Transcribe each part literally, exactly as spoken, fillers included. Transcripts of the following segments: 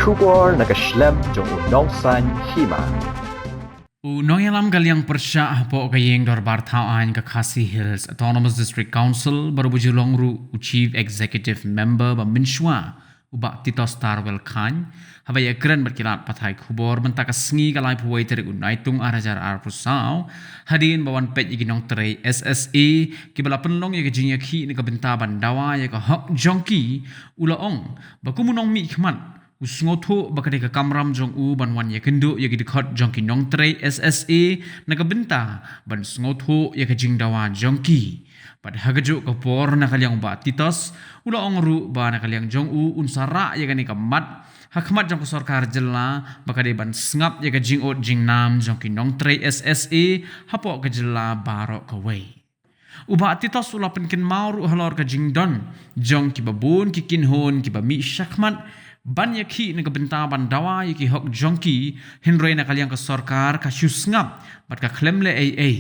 Khubor na ka shlem jong u Nongsaiñ Hima. U nongïalam ka liang pyrshah hapoh ka ïing dorbar thaw aiñ ka Khasi Hills Autonomous District Council baroh ba ju long ruh u Chief Executive Member ba mynshuwa, u Bah Titos Tarwel Chyne, haba ïakren bad ki lad pathai khubor mynta ka sngi ka laiphew wei tarik u Naitung ar hajar arphew saw, hadien ba wan peit ïa ki nongtrei S S A kiba la pynlong ïa ka jingïakhih na ka bynta ban dawa ïa ka hok jong ki, u la ong ba kum u nongmihkhmat, u sngewthuh ba ka dei ka kamram jong u ban wan ïakynduh ïa ki dkhot jong ki nongtrei S S A na ka bynta ban sngewthuh ïa ka jingdawa jong ki. Bad ha kajuh ka por na ka liang u Bah Titos, u la ong ruh ba na ka liang jong u un sa rah ïa kane ka mat ha khmat jong ka sorkar jylla ba ka dei ban sngap ïa ka jingud jingnam jong ki nongtrei S S A hapoh ka jylla baroh kawei. U Bah Titos u la pynkynmaw ruh halor ka jingdon jong kiba bun ki kynhun kiba mih shakhmat ban ïakhih na ka bynta ban dawa ïa ki hok jong ki, hynrei na ka liang ka sorkar ka shu sngap bad ka khlem leh ei ei.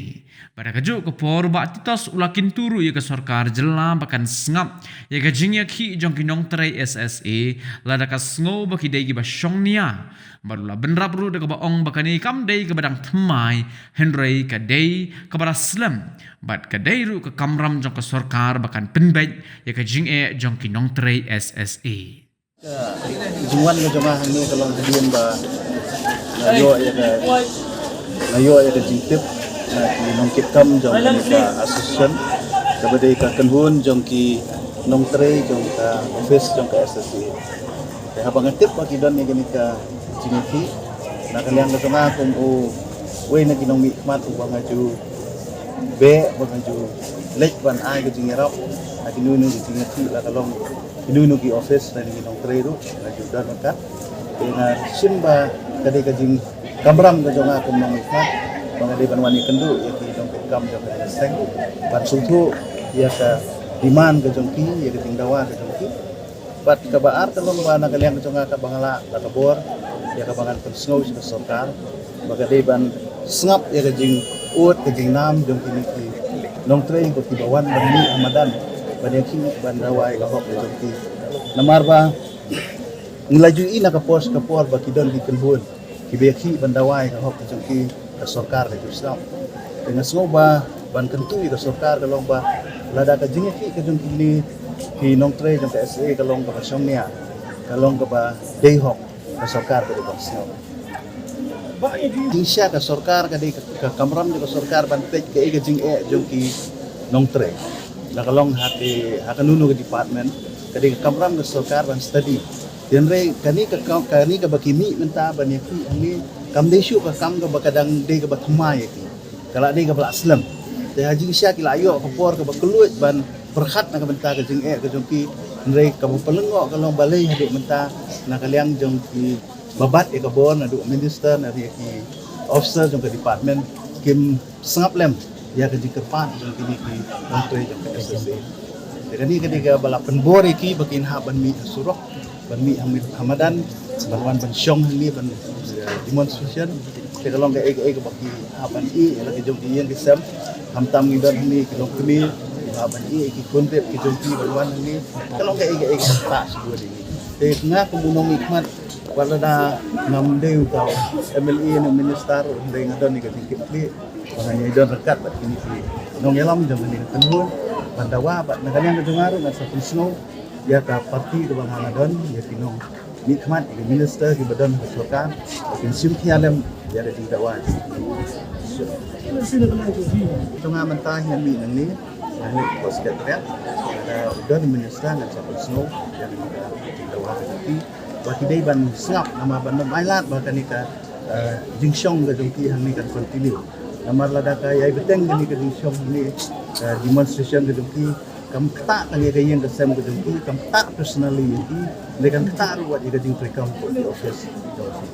Bad ha kajuh ka por u Bah Titos u la kyntu ruh ïa ka sorkar jylla ba kan sngap ïa ka jingïakhih jong ki nongtrei S S A lada ka sngew ba ki dei kiba shongnia. Bad u la bynrap ruh da kaba ong ba kane kam dei kaba dang thymmai, hynrei ka dei kaba la slem. Bad ka dei ruh ka kamram jong ka sorkar ba kan pynbeit ïa ka jingeh jong ki nongtrei S S A. Ka jingwan ka jong nga hangne ka long hadien ba nga ïoh ïa ka, nga ïoh ïa ka jingtip na ki nongkitkam jong kane ka association, kaba dei ka kynhun jong ki nongtrei jong ka office jong ka S S A. Te haba nga tip ba ki don ïa kane ka jingïakhih, na ka liang ka jong nga kum uwei na ki nongmihkhmat uba nga ju beh, ba nga ju leit ban ai ka jingïarap ha kino kino ki jingïakhih, la ka long kino kino ki office lane ki nongtrei ruh nga ju don ryngkat. Te nga shim ba ka dei ka jingkamram ka jong nga kum u nongmihkhmat ba nga dei ban wan ïakynduh ïa ki nongkitkam jong kane ka seng ban sngewthuh ïa ka demand ka jong ki, ïa ka jingdawa ka jong ki. Bad kaba ar ka long ba na ka liang ka jong nga kaba nga lah da ka bor ïa kaba ngan pynsngew sha ka sorkar ba ka dei ban sngap ïa ka jingud ka jingnam jong kine ki nongtrei ba kiba wan ban mih ha madan ban ïakhih ban dawa ïa ka hok ka jong ki. Namar ba ngi la ju ïohi na ka por sha ka por ba ki don ki kynhun kiba ïakhih ban dawa ïa ka hok ka jong ki, ka sorkar ka ju sngap. Te nga sngew ba ban kyntu ïa ka sorkar ka long ba lada ka jingïakhih ka jong kine ki nongtrei jong ka S A ka long kaba shongnia, ka long kaba dei hok, ka sorkar ka dei ban sngap. Jingshisha ka sorkar ka dei ka, ka kamram jong ka sorkar ban peit kaei ka jingeh jong ki nongtrei. La ka long ha ki, ha kano kano ka department, ka dei ka kamram ka sorkar ban study. Hynrei kane ka, ka, kane kaba ki mih mynta ban ïakhih hangne kam dei shuh ka kam kaba ka dang dei kaba thymmai ïa ki. Ka la dei kaba la slem. Te ha jingshisha ki la ïoh ka por kaba kylluid ban pyrkhat na ka bynta ka jingeh ka jong ki. Hynrei kaba pynlyngngoh ka long balei haduh mynta na ka liang jong kiba bat ïa ka bor naduh minister, naduh ïa ki officer jong ka department kim sngap lem ïa ka jingkyrpad jong kine ki nongtrei jong ka S S A. Te kane ka dei kaba la pynbor ïa ki ba kin hap ban mih ha surok, ban mih ha mid-, ha madan, ban wan ban shong hangne ban, eh, demonstration. Te ka long kaei kaei kaba ki hap ban ïeh ïa la ki jong ki ïing ki sem. Khamtam ngi don hangne ki longkmie, ki hap ban ïeh ïa ki khun rit ki jong ki ban wan hangne. Ka long kaei kaei kaba ktah shibun ïa ngi. Te nga kum u nongmihkhmat, wat lada ngam dei uta u M L A ne u minister, hynrei nga don ïa ka jingkitkhlieh ba ngan ïai don ryngkat bad kine ki nongïalam jong kane ka kynhun ban dawa, bad na ka liang ka jong nga ruh ngan sa pynsngew ïa ka party kaba nga nga don, ïa ki nongmihkhmat, ïa ki minister kiba don ha sorkar, ba kin shim khia lem ïa ka jingdawa. Jong nga mynta ngan mih nangne, ngan mih hapoh Secretariat, lada u don u minister ngan sa pynsngew ïa ka jingdawa ka jong ki. Ba ki dei ban sngap, namar ban ym ailad ba kane ka, eh, jingshong ka jong ki hangne kan continue. Namar lada ka ïai bteng kane ka jingshong hangne, eh, demonstration ka jong ki, kam ktah tang ïa ka ïing ka sem ka jong ki, kam ktah personally ïa ki, hynrei kan ktah ruh wat ïa ka jingtrei kam hapoh ki office jong ki.